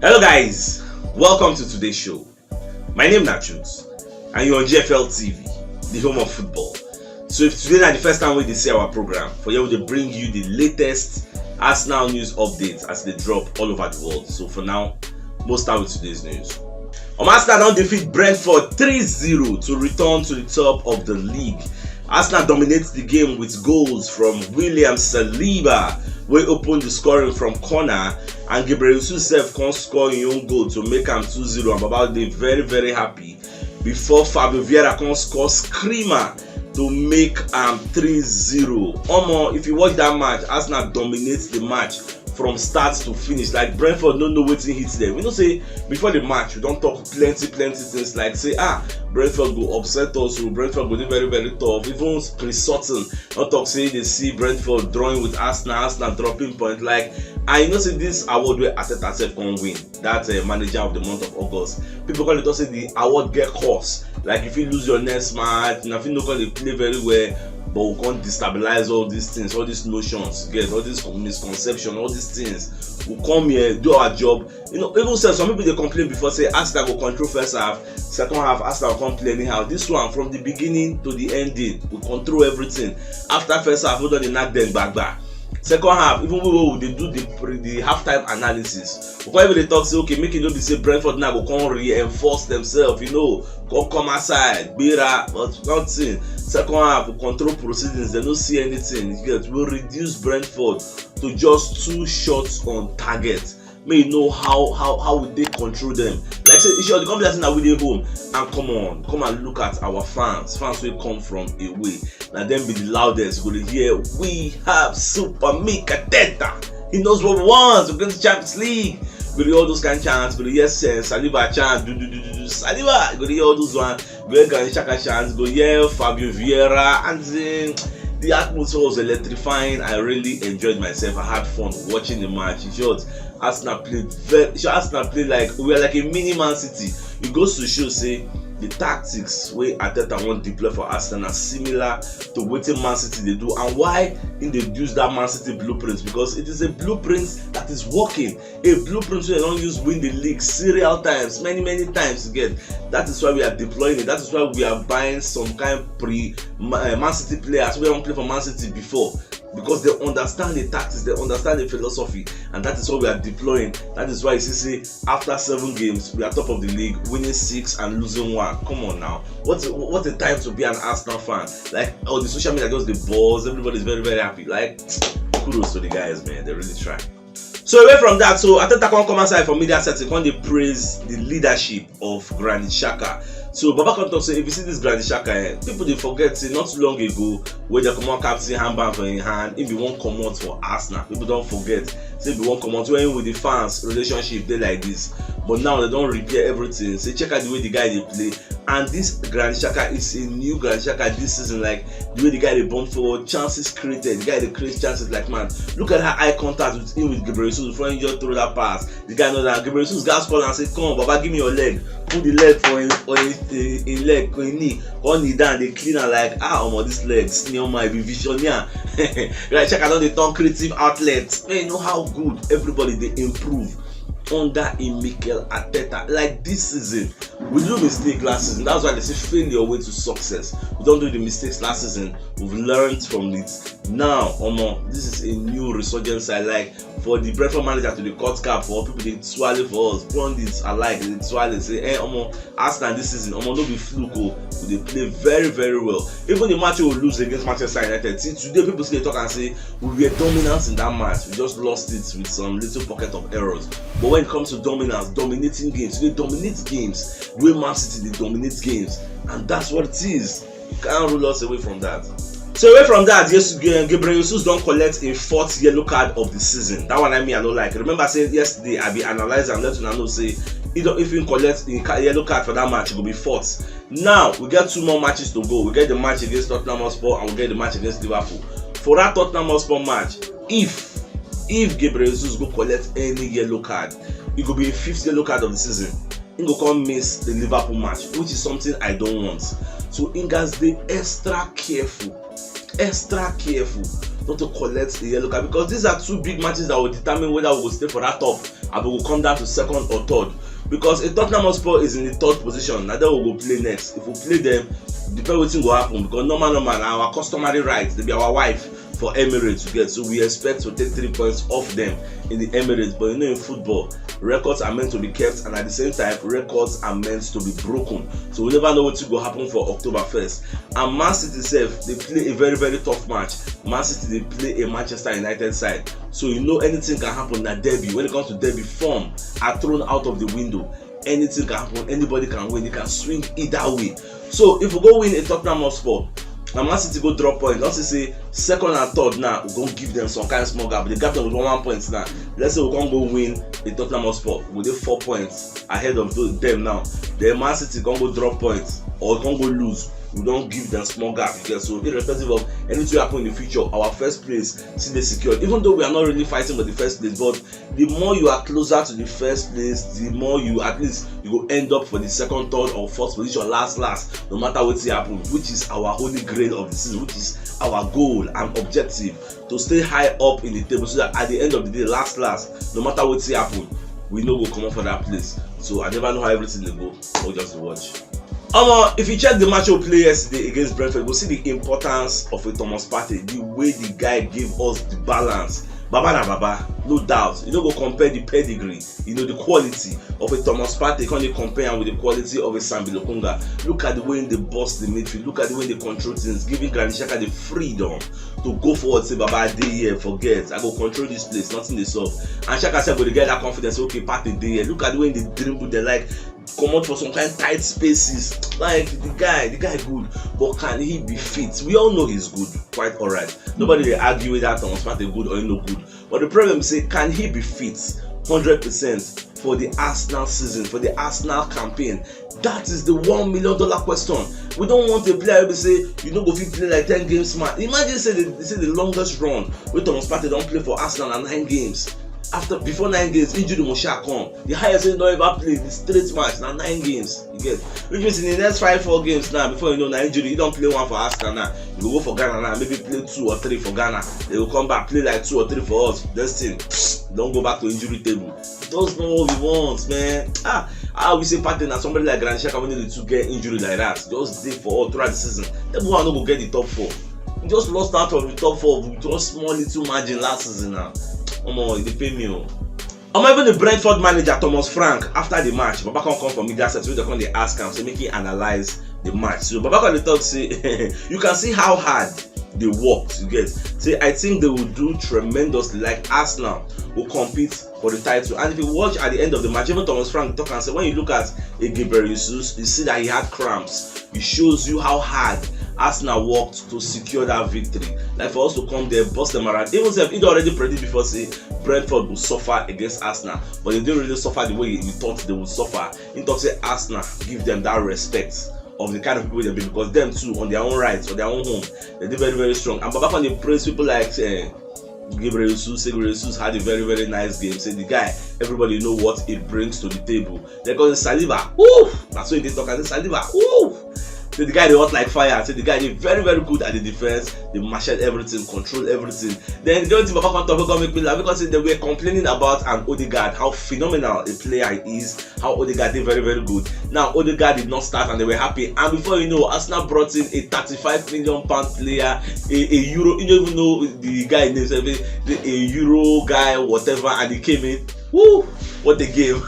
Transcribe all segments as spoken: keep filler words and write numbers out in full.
Hello guys, welcome to today's show. My name na Truth and you're on G F L T V, the home of football. So if today na the first time wey you dey see our program, for here we dey bring you the latest Arsenal news updates as they drop all over the world. So for now, we'll start with today's news. Um, Arsenal don defeat Brentford three zero to return to the top of the league. Arsenal dominates the game with goals from William Saliba, wey open the scoring from corner, and Gabriel Jesus sef come score im own goal to make am two zero, and Baba dey very, very happy before Fabio Vieira come score screamer to make am three zero. Omo, if you watch that match, Arsenal dominates the match from start to finish. Like, Brentford no know wetin hit them. You know say before the match, we don talk plenty, plenty things like say, ah, Brentford go upset us o, Brentford go dey very, very tough. Even Chris Sutton don talk say they see Brentford drawing with Arsenal, Arsenal dropping point. Like, and you know say this award wey Arteta sef come win, that uh, manager of the month of August, people come dey talk say the award get curse. Like, if you lose your next match, na fit no come dey play very well, but we come destabilize all these things, all these notions, get all this misconception, all these things. We come here, do our job. You know, even sef, some people dey complain before say Arsenal go control first half, second half Arsenal come play anyhow. This one, from the beginning to the ending, we control everything. After first half, we don dey knack them gbagba. Second half, even we wey we dey do the pre the halftime analysis, we come even dey talk say, okay, make e no be say Brentford now go come reinforce themselves, you know, come come outside, gbera, but nothing. Second half, we control proceedings, they no see anything. You get, we reduce Brentford to just two shots on target. Make you know how how how we dey control them. Like say, sure, the company say na we dey home, and come on, come and look at our fans. Fans wey come from away, na them be the loudest. You go dey hear, "We have Super Mick Arteta. He knows what we want. We're going to Champions League." You go dey hear all those kind chants. You go dey hear, eh, Saliba chant, do do do do do Saliba. You go dey hear all those one. You go hear Granit Xhaka chants. You go hear Fabio Vieira, and um, the atmosphere was electrifying. I really enjoyed myself. I had fun watching the match. In short, Arsenal played very. In short, Arsenal played like we were like a mini Man City. It goes to show say the tactics wey Arteta wan deploy for Arsenal are similar to wetin Man City dey do, and why he dey use that Man City blueprint, because it is a blueprint that is working. A blueprint wey dem don use win the league serial times, many, many times again. That is why we are deploying it. That is why we are buying some kind pre Ma- uh, Man City players wey don play for Man City before, because they understand the tactics, they understand the philosophy, and that is what we are deploying. That is why you see say after seven games, we are top of the league, winning six and losing one. Come on now, what a, what a time to be an Arsenal fan. Like, all the social media just dey buzz, everybody is very, very happy. Like, kudos to the guys, man, they really try. So away from that, so Arteta come come outside for media setting, come dey praise the leadership of Granit Xhaka. So Baba come talk say, if you see this Granit Xhaka, eh, people dey forget say not too long ago, wey dem comot captain handband for him hand, he be wan comot for Arsenal. People don forget say he be wan comot when with the fans relationship dey like this. But now they don repair everything. Say, check out the way the guy dey play. And this Granit Xhaka is a new Granit Xhaka this season. Like, the way the guy dey bomb forward, chances created. The guy dey create chances. Like, man, look at that eye contact with him with Gabriel Jesus before he just throw that pass. The guy know that Gabriel Jesus gas call and say, "Come, Baba, give me your leg." Put the leg for him, for him, him, him leg, for him knee. Come kneel down, dey clean am like, ah, omo, this leg, senior man, be visionaire. Granit Xhaka don dey turn creative outlet. Man, you know how good everybody dey improve under a Mikel Arteta. Like this season, we do mistake last season. That's why they say failure way to success. We don't do the mistakes last season. We've learned from it. Now, omo, this is a new resurgence. I like for the Brentford manager to the cut cap for people they swallow for us. Pundits alike, they swallow say, eh, omo, Arsenal this season, omo, no be fluke o. We dey play very, very well. Even the match we lose against Manchester United, see, today people still dey talk and say we were dominant in that match. We just lost it with some little pocket of errors. But when it comes to dominance, dominating games, we dominate games the way Man City dey dominate games, and that's what it is. You can't rule us away from that. So away from that, yes, Gabriel Jesus don collect a fourth yellow card of the season. That one I mean I no like. Remember say yesterday I be analyze and let una know say he don, if he collect a yellow card for that match, it go be fourth. Now we get two more matches to go. We get the match against Tottenham Hotspur and we get the match against Liverpool. For that Tottenham Hotspur match, if if Gabriel Jesus go collect any yellow card, it go be a fifth yellow card of the season. He go come miss the Liverpool match, which is something I don't want. So he gats dey extra careful. extra careful not to collect a yellow card, because these are two big matches that will determine whether we go stay for that top and we go come down to second or third. Because a Tottenham Hotspur is in the third position, na dem we go play next. If we play them, depend wetin go happen, because normal normal na our customary right, they be our wife for Emirates, you get. So we expect to take three points off them in the Emirates, but you know, in football, records are meant to be kept, and at the same time, records are meant to be broken. So we never know wetin go happen for October first. And Man City sef, they play a very, very tough match. Man City, they play a Manchester United side. So you know, anything can happen na derby. When it comes to derby, form are thrown out of the window. Anything can happen. Anybody can win. It can swing either way. So if we go win a Tottenham Hotspur, na Man City go drop point. Don't say second and third now, we go give them some kind of small gap. They gap them with one, one point now. Let's say we can go win a Tottenham Hotspur, we dey four points ahead of tho- them now. Then Man City can go drop points or can go lose. We don't give them small gap. You get? So irrespective of anything happen in the future, our first place still dey secured. Even though we are not really fighting for the first place, but the more you are closer to the first place, the more you, at least, you go end up for the second, third, or fourth position, last, last, no matter what happen, which is our holy grail of the season, which is our goal and objective, to stay high up in the table, so that at the end of the day, last, last, no matter what happen, we no go comot for that place. So I never know how everything dey go. We'll just watch. Omo, if you check the match we play yesterday against Brentford, you go see the importance of a Thomas Partey, the way the guy gave us the balance. Baba na Baba, no doubt. You no go compare the pedigree, you know, the quality of a Thomas Partey, can you compare am with the quality of a Sambi Lokonga? Look at the way they boss the midfield. Look at the way they control things, giving Granit Xhaka the freedom to go forward, say, "Baba, I dey here, forget. I go control this place, nothing dey solve." And Xhaka sef go dey get that confidence, "Okay, Partey dey here." Look at the way they dribble, they like comot for some kind tight spaces. Like, the guy, the guy good, but can he be fit? We all know he's good, quite alright. Nobody dey argue with that Thomas Partey good or he no good. But the problem is, say, can he be fit hundred percent for the Arsenal season, for the Arsenal campaign? That is the one million dollar question. We don't want a player who say you no go fit play like ten games, man. Imagine say the, say the longest run wey Thomas Partey don play for Arsenal na nine games. After, before nine games, injury must shall come. The highest wey don ever play the straight match na nine games. You get? Which means in the next five, four games now, before you know, na injury. You don play one for Arsenal now. You go go for Ghana now, maybe play two or three for Ghana. They go come back, play like two or three for us. Next thing, don't go back to injury table. That's not what we want, man. Ah, I will say Partey na somebody like Granit Xhaka, when they two get injury like that, just dey for all throughout the season. That one no go get the top four. We just lost out of the top four with one small little margin last season now. Omo, e dey pain me o. Omo, even the Brentford manager, Thomas Frank, after the match, Baba come come for media set, so they come dey ask am, say make he analyze the match. So Baba come dey talk say, you can see how hard they worked, you get. Say, I think they will do tremendously, like Arsenal will compete for the title. And if you watch at the end of the match, even Thomas Frank talk and say, when you look at Gabriel Jesus, you see that he had cramps. It shows you how hard Arsenal worked to secure that victory. Like, for us to come there, bust them around. Even if he'd already predict before, say Brentford will suffer against Arsenal, but they didn't really suffer the way we thought they would suffer. He talk say Arsenal give them that respect of the kind of people they be, because them too, on their own rights, on their own home, they dey very, very strong. And Baba come dey praise people like, eh, Gabriel Jesus, say Gabriel Jesus had a very, very nice game. Say the guy, everybody know what he brings to the table. They call him Saliba. Woo! That's what they talk. I say Saliba. Woo! Say the guy dey hot like fire. Say the guy dey very, very good at the defense. They marshaled everything, control everything. Then the only thing Baba come talk, come make me laugh, because say they were complaining about an Odegaard, how phenomenal a player he is, how Odegaard dey very, very good. Now Odegaard did not start and they were happy. And before you know, Arsenal brought in a thirty-five million pound player, a, a Euro. You don't even know the guy name, a, a Euro guy, whatever, and he came in. Woo! What a game!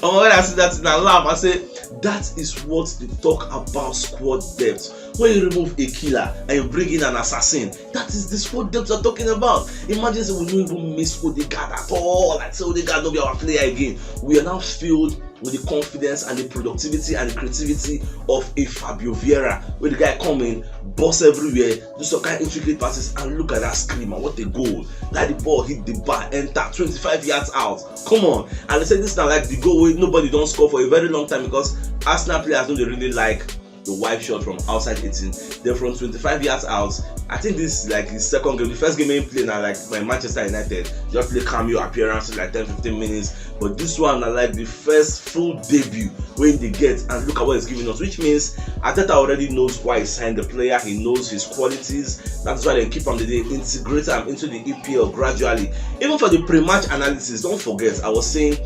Omo, when I see that thing, I laugh. I say, that is what they talk about squad depth. When you remove a killer and you bring in an assassin, that is the squad depth you're talking about. Imagine say we no even miss Odegaard at all. Like, say Odegaard no be our player again. We are now filled with the confidence and the productivity and the creativity of a Fabio Vieira, where the guy come in, boss everywhere, do some kind of intricate passes, and look at that screamer. What a goal! Like, the ball hit the bar, enter twenty-five yards out. Come on. And they say this now, like, the goal wey nobody don score for a very long time, because Arsenal players no dey really like the wipe shot from outside eighteen. Then from twenty-five yards out, I think this is like the second game. The first game he played now, like, by Manchester United, just play cameo appearance like ten, fifteen minutes. But this one, I like the first full debut when they get, and look at what he's giving us, which means Arteta already knows why he signed the player. He knows his qualities. That's why they keep him. They integrate him into the E P L gradually. Even for the pre-match analysis, don't forget, I was saying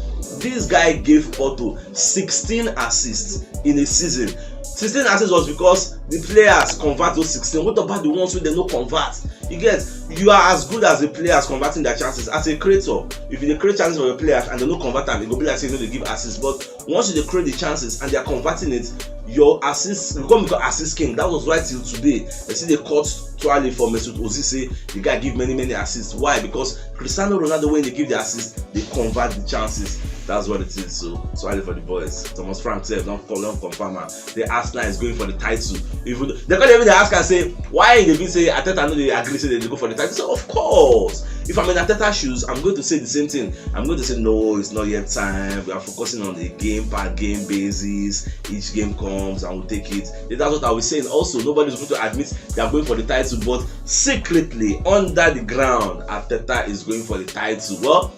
this guy gave Porto sixteen assists in a season. Sixteen assists was because the players convert those sixteen. What about the ones who they no convert? You get, you are as good as the players converting their chances. As a creator, if you create chances for your players and they no convert them, it go be like say you no dey give assists. But once you dey create the chances and they are converting it, your assists, you come become assist king. That was why till today, I see they caught Tuale for Mesut Ozil, say the guy give many, many assists. Why? Because Cristiano Ronaldo, when they give the assists, they convert the chances. That's what it is. So, Tuale for the boys. Thomas Frank said, don't call, don't confirm. Am. The Arsenal is going for the title. Even they can't even ask and say, why they be say Arteta no dey agree say they go for the title. So of course, if I'm in Arteta shoes, I'm going to say the same thing. I'm going to say, no, it's not yet time. We are focusing on a game per game basis. Each game comes and we'll take it. That's what I was saying. Also, nobody's going to admit they are going for the title, but secretly under the ground, Arteta is going for the title. Well,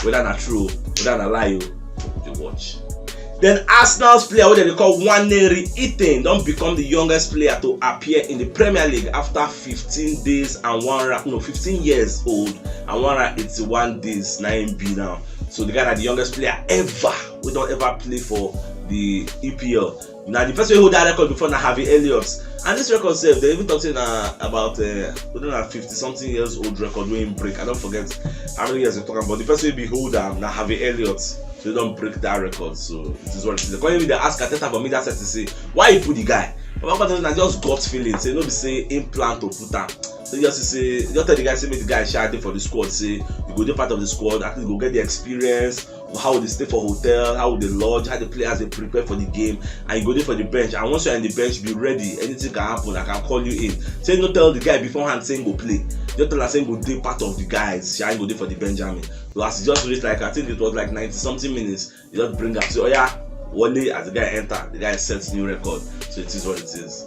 whether na true, whether na lie, you watch. Then Arsenal's player, what they call Nwaneri Ethan, don't become the youngest player to appear in the Premier League after fifteen days and one round, no, fifteen years old and one round eighty-one days. Now him be now. So the guy na the youngest player ever. We don't ever play for the E P L. Now the person who hold that record before na Harvey Elliott. And this record sef, they even talk say na about uh, we don't have fifty something years old record wey him break. I don't forget how many years we talk about. The person wey be holder na Harvey Elliott. So they don't break that record. So it is what it is. They come even dey ask Arteta for me that set to say, why you put the guy? But my question na just gut feeling. Say no be say him plan to put am. So just say, just tell the guy, say make the guy share dey for the squad. Say you go dey part of the squad. At least you go get the experience. How they stay for hotel, how they lodge, how the players they prepare for the game, and you go there for the bench. And once you're in the bench, be ready. Anything can happen. I can call you in. Say no, tell the guy beforehand saying go play. Just tell him saying go dey part of the guys. Shine go there for the Benjamin. So as he just reached, like, I think it was like ninety something minutes. You just bring up. So oh yeah, Wale, as the guy enter, the guy sets new record. So it is what it is.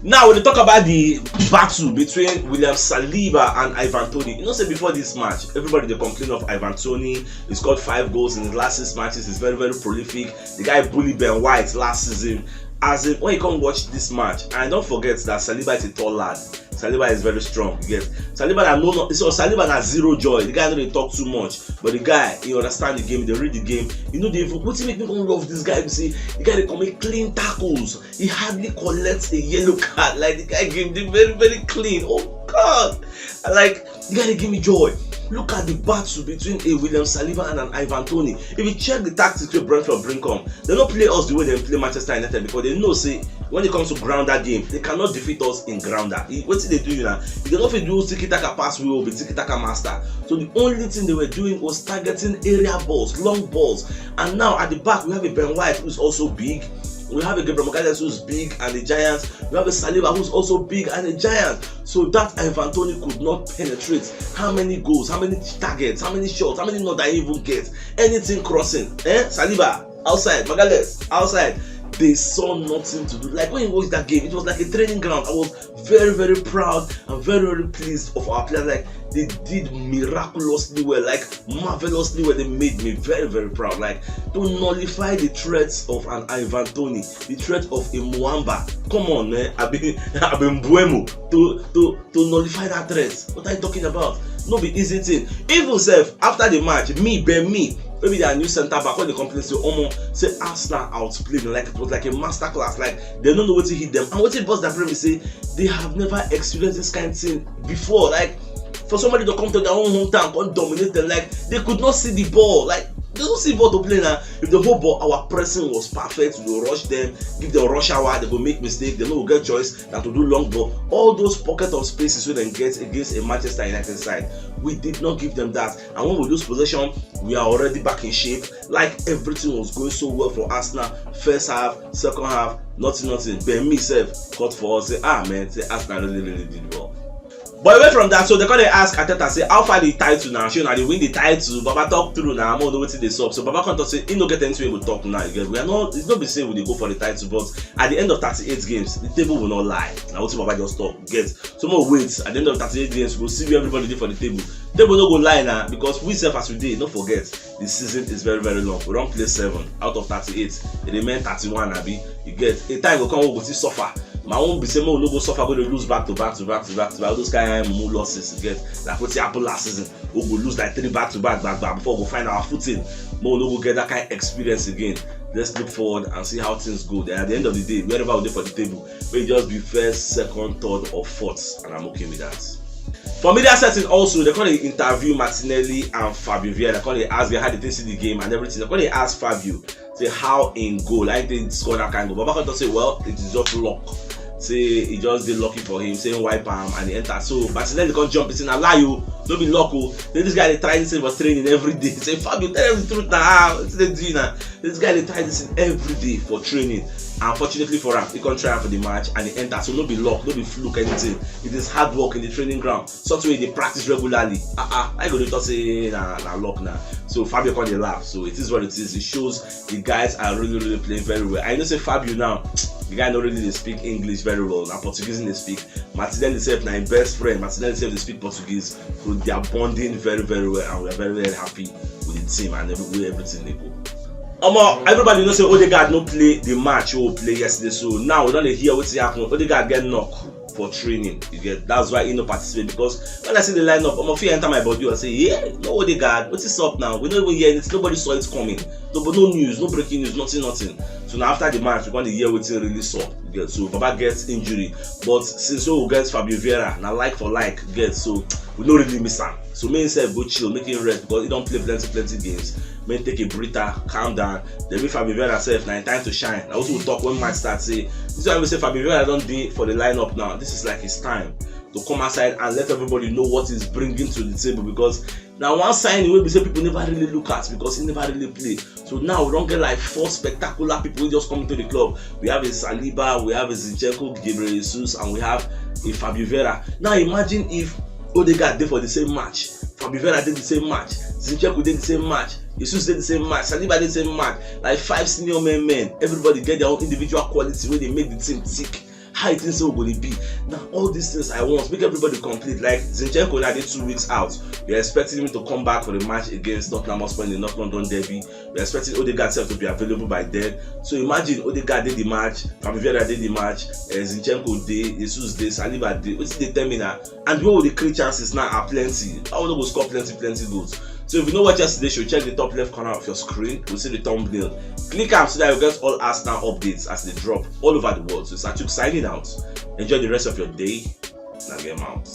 Now we dey talk about the battle between William Saliba and Ivan Toney. You know, say before this match, everybody they complain of Ivan Toney. He scored five goals in his last six matches. He's very, very prolific. The guy bullied Ben White last season. As in, when you come watch this match, and don't forget that Saliba is a tall lad. Saliba is very strong. You get Saliba na no, no. So Saliba na zero joy. The guy no dey talk too much, but the guy he understand the game. They read the game. You know, they even wetin make me come love this guy. You see, the guy they commit clean tackles. He hardly collects a yellow card. Like the guy game dey very, very clean. Oh God, like the guy dey give me joy. Look at the battle between a William Saliba and an Ivan Toney. If you check the tactics wey Brentford bring come, they no play us the way they play Manchester United because they know say when it comes to grounder game, they cannot defeat us in grounder. E- Wetin they do you now? If they no fit do tiki taka pass, we will be tiki taka master. So the only thing they were doing was targeting area balls, long balls. And now at the back we have a Ben White who's also big. We have a Gabriel Magalhaes who's big and a giant. We have a Saliba who's also big and a giant. So that Ivan Toney could not penetrate. How many goals, how many targets, how many shots, how many not that he even get? Anything crossing? Eh? Saliba, outside. Magalhaes, outside. They saw nothing to do. Like when you watch that game, it was like a training ground. I was very, very proud and very, very pleased of our players. Like they did miraculously well. Like marvelously well. They made me very, very proud. Like to nullify the threats of an Ivan Toney, the threat of a Muamba. Come on, man. I've been I've been Buemo to to to nullify that threat. What are you talking about? No be easy thing. Even self after the match, me, Ben, me, maybe their new centre back when they complain say Omo say Arsenal outplayed them, like it was like a masterclass. Like they don't know what to hit them. And what it was that problem is say they have never experienced this kind of thing before. Like for somebody to come to their own hometown, come dominate them, like they could not see the ball. Like they don't see ball to play now. If the whole ball, our pressing was perfect, we go rush them, give them rush hour, they go make mistake, they no go get choice than to do long ball. All those pocket of spaces we then get against a Manchester United side, we did not give them that. And when we lose possession, we are already back in shape. Like everything was going so well for Arsenal. First half, second half, nothing, nothing. Ben me self cut for us, say, ah man, say Arsenal really, really did well. But away from that, so they come dey ask Arteta say, "How far the title now? Shey una dey win the title?" Baba talk through now, I know wetin dey sup. So Baba come talk say he no get anything we go talk now. You get, we are not, it's not be say we dey go for the title, but at the end of thirty-eight games, the table will not lie. Now wetin Baba just talk, you get. So more wait, at the end of thirty-eight games, we go see where everybody dey for the table. Table no go lie now, because we sef as we dey, no forget, the season is very, very long. We don play seven out of thirty-eight. E remain thirty-one, abi? You get, a time go come, we go still suffer. My own be say, make we no go suffer, go dey lose back to back to back to back to back. Those kind of mumu losses, you get, like wetin happen last season. We go lose like three back to back, back, back before we go find our footing. Make we no go get that kind of experience again. Let's look forward and see how things go. Then at the end of the day, wherever we dey for the table, may just be first, second, third, or fourth, and I'm okay with that. For media setting also, they come dey interview Martinelli and Fabio Vieira. They come dey ask how they take see the game and everything. They come dey ask Fabio say how in goal, I think score that kind of goal. Baba come talk say, well, it is just luck. Say e just dey lucky for him, say him wipe am and he enter. So Martinelli come jump, he say, "Na lie o, no be luck o." Say this guy dey try this thing for training every day. Say, "Fabio, tell them the truth now. Ah, wetin dey do you now?" This guy dey try this thing every day for training. Unfortunately for am, he come try am for the match and he enter. So no be luck, no be fluke, anything. It is hard work in the training ground. Something wey he dey practice regularly. Ah ah, I go dey talk say na, na luck na. So Fabio come dey laugh. So it is what it is. It shows the guys are really, really playing very well. I know say Fabio now, the guy no really dey speak English very well. Na Portuguese he dey speak. Martinelli sef na him best friend. Martinelli sef dey speak Portuguese. So they are bonding very, very well, and we are very, very happy with the team and every, way everything dey go. Omo, everybody know say Odegaard no play the match we play yesterday. So now we don dey hear wetin happen. Odegaard get knock for training. You get, that's why he no participate, because when I see the lineup, omo, fear enter my body. I say, "Yeah, no Odegaard, wetin sup now? We no even hear anything. Nobody saw it coming. No, but no news, no breaking news, nothing, nothing." So now after the match, we gonna hear wetin really sup. You get, so Baba gets injury, but since we get Fabio Vieira, na like for like, you get, so we no really miss am. So make himself go chill, make him rest, because he don play plenty, plenty games. Make him take a breather, calm down. Then make Fabio Vieira sef, na him time to shine. Na wetin we talk when match start, say this one we say Fabio Vieira don dey for the lineup now. This is like his time to come outside and let everybody know what he's bringing to the table, because na one signing wey be say people never really look at, because he never really play. So now we don get like four spectacular people wey just come into the club. We have a Saliba, we have a Zinchenko, Gabriel Jesus, and we have a Fabio Vieira. Now imagine if Odegaard dey for the same match, Fabio Vieira dey the same match, Zinchenko dey the same match, Jesus dey the same match, Saliba dey the same match. Like five senior men, men. Everybody get their own individual quality wey dey make the team tick. How you think say we go dey be? Now all these things I want, make everybody complete. Like Zinchenko now dey two weeks out. We are expecting him to come back for the match against Tottenham Hotspur in the North London derby. We are expecting Odegaard sef to be available by then. So imagine Odegaard dey the match, Fabio Vieira dey the match, eh, Zinchenko dey, Jesus dey, Saliba dey. Wetin dey tell me now? And the way we dey create chances now are plenty. How we no go score plenty, plenty goals? So if you no watch yesterday show, check the top left corner of your screen. You see the thumbnail. Click am so that you get all Arsenal updates as they drop all over the world. So Sachuk signing out. Enjoy the rest of your day. Now game out.